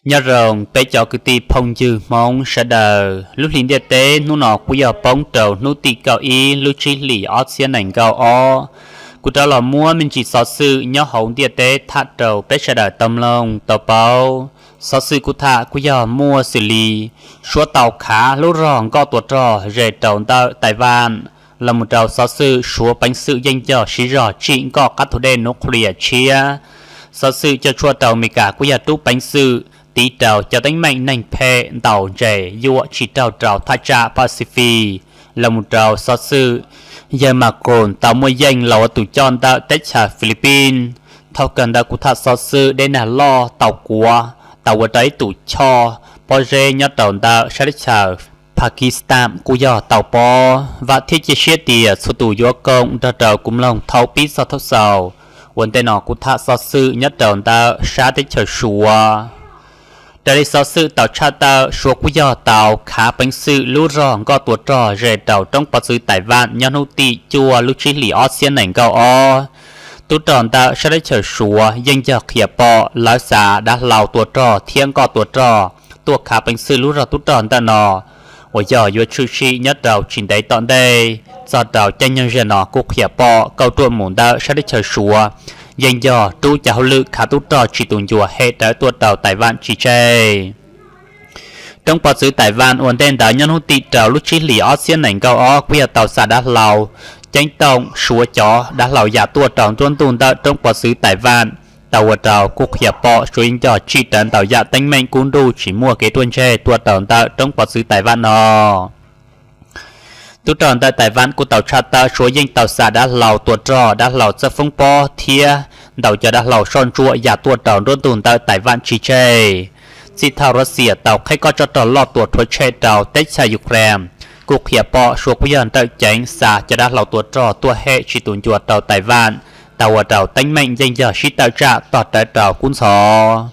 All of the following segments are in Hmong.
Nyob zoo peb cov kwv tij phooj ywg Hmoob sawv daws, lub hli ntiaj teb hnub no kuj yog poob rau hnub tim kaum ib lub tsib hlis ob txhiab nees nkaum ob. Kuv rov los muab me ntsis xov xwm nyob hauv ntiaj teb tham rau peb sawv daws tau mloog tau paub. Xov xwm kuv tham kuj yog muaj xws li suav tau khav lub rog nkoj tua rog ze rau ntawm Taiwan, los mus rau xov xwm suav peev xwm yeej yog siv zog tsim nkoj qab thu dej nuclear tshiab. Xov xwm coj tshuaj rau Amelikas kuj yog rub peev xwm tiv rau cov teeb meem neeg phem ntaus ntses yuam tsis raug rau thaj tsam Pacific, los mus rau xov xwm yawg Macron tau muaj yeej los ua tus coj ntawm teb chaws Philippines. Thaum kawg ntawd kuv tham xov xwm dej nag loj tau kuav tau ua rau ib tus choj pob zeb nyob rau ntawm sab teb chaws Pakistan kuj yog tau pob. Vam thiab cia siab tias txhua tus yuav koom nrog rau kuv mloog thaum pib txog thaum xaus. Ua ntej no kuv tham xov xwm nyob rau ntawm sab teb chaws Suav. Raws li xov xwm tau tshaj tawm, Suav kuj yog tau khav peev xwm lub rog nkoj tua rog ze rau roob pov txwv Taiwan nyob hnub tim cuaj lub tsib hlis ob txhiab nees nkaum ob. Tub rog ntawm sab teb chaws Suav yeej yog qhia pom lawv xa dav hlau tua rog thiab nkoj tua rog tuaj khav peev xwm lub rog tub rog ntawm no, uas yog yuav tshwm sim nyob rau tsis ntev tom ntej. Txog rau caij nyoog zaum no kuj qhia pom kauj ruam mus ntawm sab teb chaws Suav yeej yog rub cov hauj lwm khav tub rog tsis tu ncua hem rawv tuaj rau Taiwan tsis tseg. Roob pov txwv Taiwan ua ntej ntawd nyob hnub tim rau lub tsib hlis ob txhiab nees nkaum ob kuj yog tau xa dav hlau ceeb toom Suav cov dav hlau yam tuaj rau nruab ntuj ntawm roob pov txwv Taiwan, tau ua rau kuj qhia pom Suav yeej yog tsim rawv ntau yam teeb meem kub nruj tsis muaj kev ruaj ntseg tuaj rau ntawm roob pov txwv Taiwan no. Tub rog ntawm Taiwan kuj tau tshaj tawm Suav yeej tau xa dav hlau tua rog, dav hlau txawj foob pob thiab ntau cov dav hlau soj ntsuam yam tuaj rau nruab ntug ntawm Taiwan tsis tseg. Txij thaum Russia tau qheb kob tsov rog loj tua rhuav tshem rau teb chaws Ukraine, kuj qhia pom Suav kuj yog nrawm ceev xa cov dav hlau tua rog tuaj hem tsis tu ncua rau Taiwan, tau ua rau teeb meem yeej yog sib tawm tsam tog rawv rau kub ntxhov.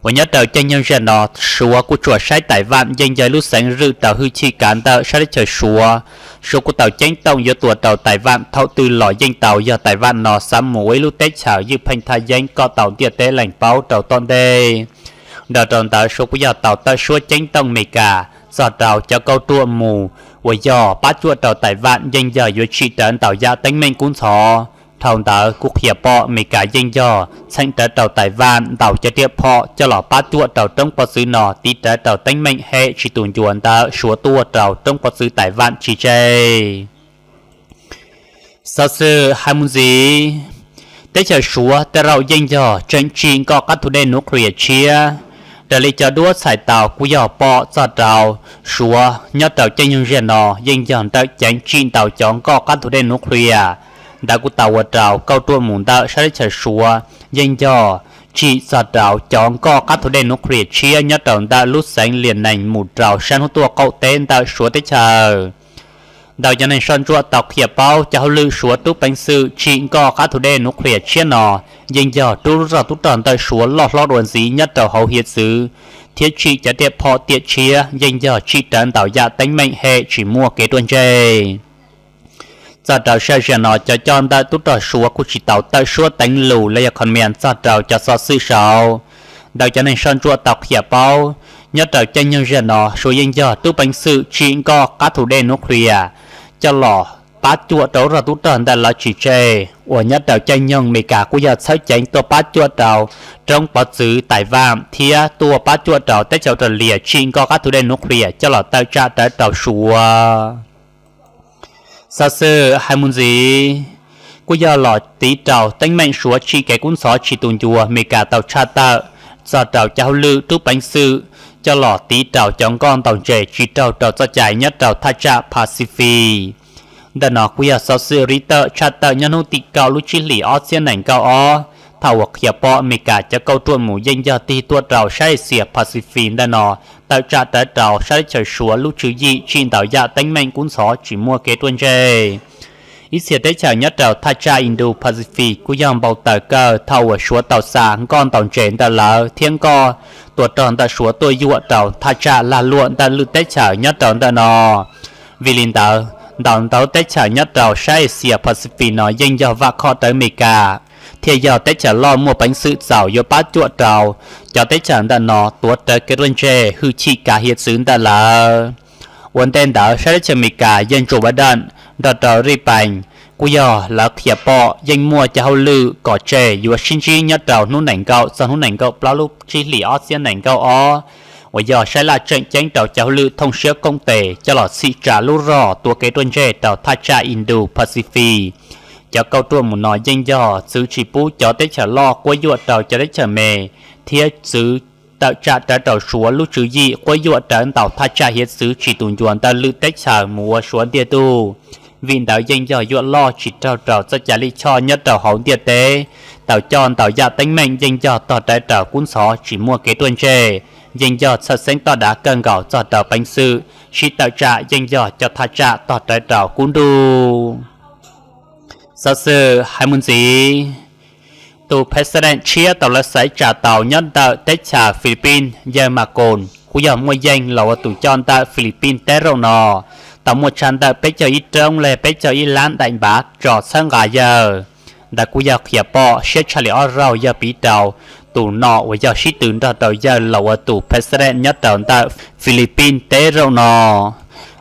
Uas nyob rau caij nyoog zaum no, Suav kuj tsuas saib Taiwan yeej yog lub xeev zwm rau hwj chim kav ntawm sab teb chaws Suav. Suav kuj tau ceeb toom yuav tua rau Taiwan thaum twg los yeej tau yog Taiwan no xav mus ua ib lub teb chaws ywj pheej thaj yeeb kom tau ntiaj teb lees paub rau tom ntej. Nrog rau ntawd Suav kuj yog tau tawm suab ceeb toom Amelikas txog rau cov kauj ruam mus uas yog pab cuam rau Taiwan yeej yog yuav tsim rawv ntau yam teeb meem kub ntxhov. Dhau ntawd kuj qhia pom Amelikas yeej yog txheem rawv rau Taiwan ntau cov riam phom coj los pab cuam rau roob pov txwv no tiv rawv rau teeb meem hem tsis tu ncua ntawm Suav tuaj rau roob pov txwv Taiwan tsis tseg. Xov xwm hais mus ntxiv, teb chaws Suav tej zaum yeej yog tseem tsim nkoj qab thu dej nuclear tshiab. Raws li cov duab txhais tau kuj yog pom txog rau Suav nyob rau caij nyoog zaum no yeej yog nrawm ceev tsim ntau cov nkoj qab thu dej nuclear. Ntawd kuj tau ua rau kauj ruam mus ntawm sab teb chaws Suav yeej yog tsim txog rau cov nkoj qab thu dej nuclear tshiab nyob rau ntawm lub xeev Liam Nees mus rau sab hnub tuaj qaum teb ntawm Suav teb chaws. Ntau cov neeg soj ntsuam tau qhia paub cov hauj lwm Suav rub peev xwm tsim nkoj qab thu dej nuclear tshiab no yeej yog rub lub rog tub rog ntawm Suav loj hlob dua ntxiv nyob rau hauv hiav txwv, thiab tsim cov riam phom tiam tshiab yeej yog tsim rawv ntau yam teeb meem hem tsis muaj kev ruaj ntseg. Txog rau sij hawm no cov coj ntawm tub rog Suav kuj tsis tau tawm suab teev lus los yog comment txog rau cov xov xwm saud. Ntau cov neeg soj ntsuam tau qhia paub, nyob rau caij nyoog zaum no Suav yeej yog rub peev xwm tsim nkoj qab thu dej nuclear coj los pab cuam rau lub rog tub rog ntawm lawv tsis tseg, uas nyob rau caij nyoog Amelikas kuj yog txhawb ceev tuaj pab cuam rau roob pov txwv Taiwan thiab tuaj pab cuam rau teb chaws Australia tsim nkoj qab thu dej nuclear coj los tawm tsam rawv rau Suav. Xov xwm hais mus ntxiv, kuj yog los tiv rau teeb meem Suav tsim kev kub ntxhov tsis tu ncua Amelikas tau tshaj tawm txog rau cov hauj lwm rub peev xwm coj los tiv rau cov nkoj ntaus ntses tsis raug rau txoj cai nyob rau thaj tsam Pacific. Ntawm no kuj yog xov xwm Reuters tshaj tawm nyob hnub tim kaum lub tsib hlis ob txhiab nees nkaum ob, thaum uas qhia pom Amelikas cov kauj ruam mus yeej yog tig tuaj rau sab Asia Pacific ntawm no tawm tsam rawv rau sab teb chaws Suav lub tswv yim tsim ntau yam teeb meem kub ntxhov tsis muaj kev ruaj ntseg. Ib txhia teb chaws nyob rau thaj tsam Indo-Pacific kuj yog npau taws kawg thaum uas Suav tau xa nkoj ntaus ntses ntawm lawv thiab nkoj tua rog ntawm Suav tuaj yuam rau thaj tsam lag luam ntawm lwm teb chaws nyob rau ntawm no. Vim li ntawd, ntau ntau teb chaws nyob rau sab Asia Pacific no yeej yog vam khom rawv Amelikas, thiaj yog teb chaws loj muaj peev xwm txaus yuav pab cuam rau cov teb chaws ntawm no tuav rawv kev ruaj ntseg hwj chim kav hiav txwv ntawm lawv. Ua ntej ntawd sab teb chaws Amelikas yawg Joe Biden nrog rau Rij Pees kuj yog lawv qhia pom yeej muaj cov hauj lwm kom tseg yuav sib ntsib nyob rau hnub nees nkaum txog hnub nees nkaum plaub lub tsib hlis ob txhiab nees nkaum ob, uas yog saib laj tseem ceeb rau cov hauj lwm thooj siab koom tes coj los txhim tsa lub rog tuav kev ruaj ntseg rau thaj tsam Indo-Pacific. Cov kauj ruam mus no yeej yog txwv tsis pub cov teb chaws loj quab yuam rau cov teb chaws me, thiab txwv tawm tsam rawv rau Suav lub tswv yim quab yuam rawv ntau thaj tsam hiav txwv tsis tu ncua ntawm lwm teb chaws mus ua Suav ntiag tug. Vim ntawd yeej yog yuam loj tsis raug rau txoj cai lij choj nyob rau hauv ntiaj teb. Tau coj ntau yam teeb meem yeej yog tog rawv rau kub ntxhov tsis muaj kev ruaj ntseg, yeej yog txhawj xeeb toj dav kawg nkaus txog rau peev xwm, sib tawm tsam yeej yog cov thaj tsam tog rawv rau kub nruj. Xov xwm hais mus ntxiv, tus President tshiab tau lawv xaiv tsa tau nyob ntawm teb chaws Philippines yawg Marcos kuj yog muaj yeej los ua tus coj ntawm Philippines teb zaum no, tau muaj tshaj ntawm peb caug ib roob lej peb caug ib lab daim npav tso txhawb nqa yawg. Ntawd kuj yog qhia pom siab tshaj li ob zaug yog piv rau tus no uas yog sib tw nrog rau yawg los ua tus President nyob rau ntawm Philippines teb zaum no.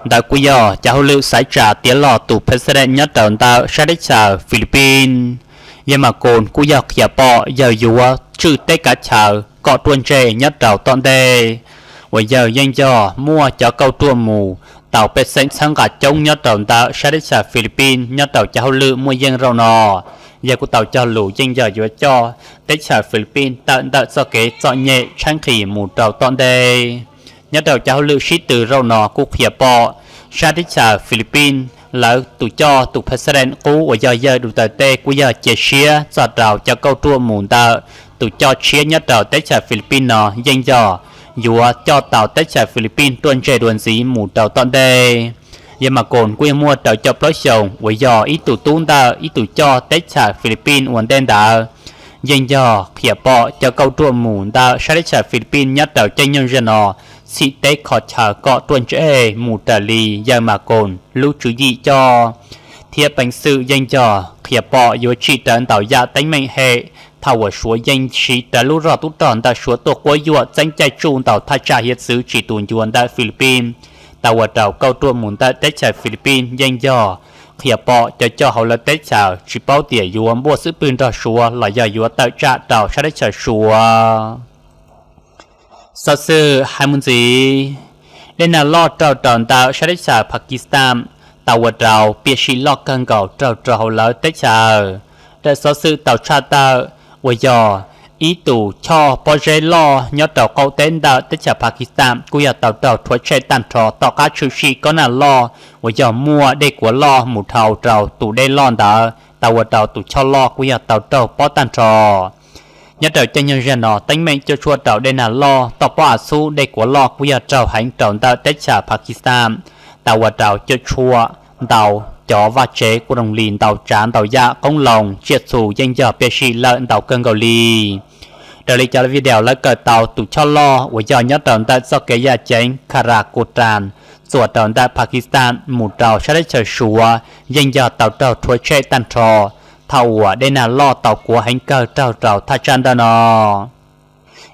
Ntawd kuj yog cov hauj lwm xaiv tsa tiav los tus President nyob rau ntawm sab teb chaws Philippines. Yawg Marcos kuj yog qhia pom yawg yuav tswj teb kav chaw kom ruaj ntseg nyob rau tom ntej, uas yawg yeej yog muaj cov kauj ruam mus tau pej xeem txhawb nqa coob nyob rau ntawm sab teb chaws Philippines nyob rau cov hauj lwm muaj yeej zaum no. Yawg kuj tau cog lus yeej yog yuav coj teb chaws Philippines tawm ntawm txoj kev txom nyem tshaib nqhis mus rau tom ntej. Nyob rau cov hauj lwm sib tw zaum no kuj qhia pom sab teb chaws Philippines lawv tus coj tus President qub uas yog yawg Duterte kuj yog cia siab txog rau cov kauj ruam mus ntawm tus coj tshiab nyob rau teb chaws Philippines no yeej yog yuav coj tau teb chaws Philippines ruaj ntseg dua ntxiv mus rau tom ntej. Yawg Marcos kuj yog muaj rau caum plaub xyoos uas yog ib tug tub ntawm ib tus coj teb chaws Philippines ua ntej ntawd. Yeej yog qhia pom cov kauj ruam mus ntawm sab teb chaws Philippines nyob rau caij nyoog zaj no txhim teb kho chaw kom ruaj ntseg mus raws li yawg Marcos lub tswv yim coj, thiab peev xwm yeej yog qhia pom yuav tsim rawv ntau yam teeb meem hem thaum uas Suav yeej siv rawv lub rog tub rog ntawm Suav tuaj quab yuam txeeb caij tsuj ntau thaj tsam hiav txwv tsis tu ncua ntawm Philippines, tau ua rau kauj ruam mus ntawm teb chaws Philippines yeej yog qhia pom cov coj hauv lawv teb chaws tsis paub tias yuav npuaj xwb pwg nrog Suav los yog yuav tawm tsam rau sab teb chaws Suav. Xov xwm hais mus ntxiv, dej nag loj raug rau ntawm sab teb chaws Pakistan tau ua rau piam sij loj kawg nkaus raug rau hauv lawv teb chaws. Daim xov xwm tau tshaj tawm uas yog ib tus choj pob zeb loj nyob rau qaum teb ntawm teb chaws Pakistan kuj yog tau raug rhuav tshem tag nrho tom qab tshwm sim kob nag loj uas yog muaj dej kuav loj mus dhau rau tus dej loj ntawd tau ua rau tus choj loj kuj yog tau raug pob tag nrho. Nyob rau caij nyoog zaj no teeb meem cuam tshuam rau dej nag loj toj pob av txhub dej kuav loj kuj yog raug heev rau ntawm teb chaws Pakistan, tau ua rau cuam tshuam ntau cov vaj tsev kuj zoo li ntau tsav ntau yam qoob loo tsiaj txhu yeej yog piam sij lawm ntau kawg nkaus li. Raws li cov video lawv kawm tau tus choj loj uas yog nyob rau ntawm txoj kev yaj ceev Karakoram txuas rau ntawm Pakistan mus rau sab teb chaws Suav yeej yog tau raug rhuav tshem tag nrho thaum uas dej nag loj tau kuav heev kawg raug rau thaj tsam ntawm no.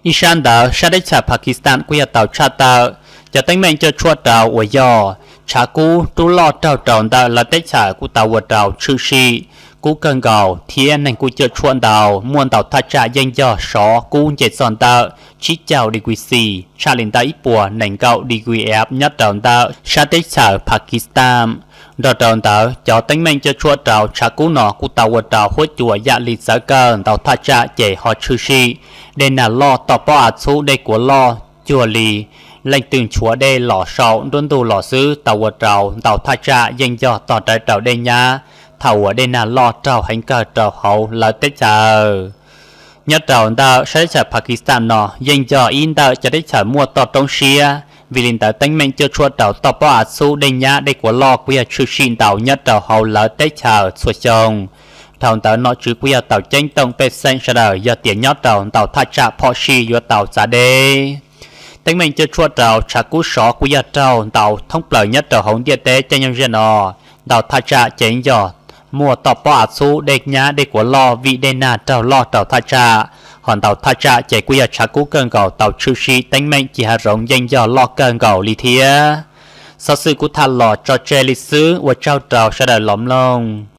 Ib sab ntawd sab teb chaws Pakistan kuj yog tau tshaj tawm cov teeb meem cuam tshuam rau uas yog tshav kub rub loj raug rau ntawm lawv teb chaws kuj tau ua rau tshwm sim kub kawg nkaus thiab neeg kuj cuam tshuam ntau, muaj ntau thaj tsam yeej yog sov kub nce txog ntawm tsib caug degree C, tshaj li ntawm ib puas nees nkaum degree F nyob rau ntawm sab teb chaws Pakistan. Nrog rau ntawd cov teeb meem cuam tshuam rau tshav kub no kuj tau ua rau huab cua yam li txawv kawg ntau thaj tsam ces ho tshwm sim dej nag loj toj pob av txhub dej kuav loj cuag li leej twg nchuav dej los saum nruab ntug los xwb tau ua rau ntau thaj tsam yeej yog tog rawv rau dej nyab thaum uas dej nag loj raug heev kawg rau hauv lawv teb chaws. Nyob rau ntawm sab teb chaws Pakistan no yeej yog ib ntawm cov teb chaws muaj toj roob siab, vim li ntawd teeb meem cuam tshuam rau toj pob av txhub dej nyab dej kuav loj kuj yog tshwm sim ntau nyob rau hauv lawv teb chaws txhua xyoo. Dhau ntawd nom tswv kuj yog tau ceeb toom pej xeem sawv daws yog tias nyob rau ntau thaj tsam phom sij yuav tau txav deb. Teeb meem cuam tshuam rau tshav kub sov kuj yog raug ntau thoob plaws nyob rau hauv ntiaj teb caij nyoog zaj no, ntau thaj tsam ceev yog Muaj toj pob av txhub, dej nyab dej kuav loj vim dej nag raug loj rau thaj tsam, ho ntau thaj tsam ces kuj yog tshav kub kawg nkaus tau tshwm sim teeb meem ci hav zoov yeej yog loj kawg nkaus li thiab. Xov xwm kuv tham los tso tseg li xwb, ua tsaug rau sawv daws los mloog.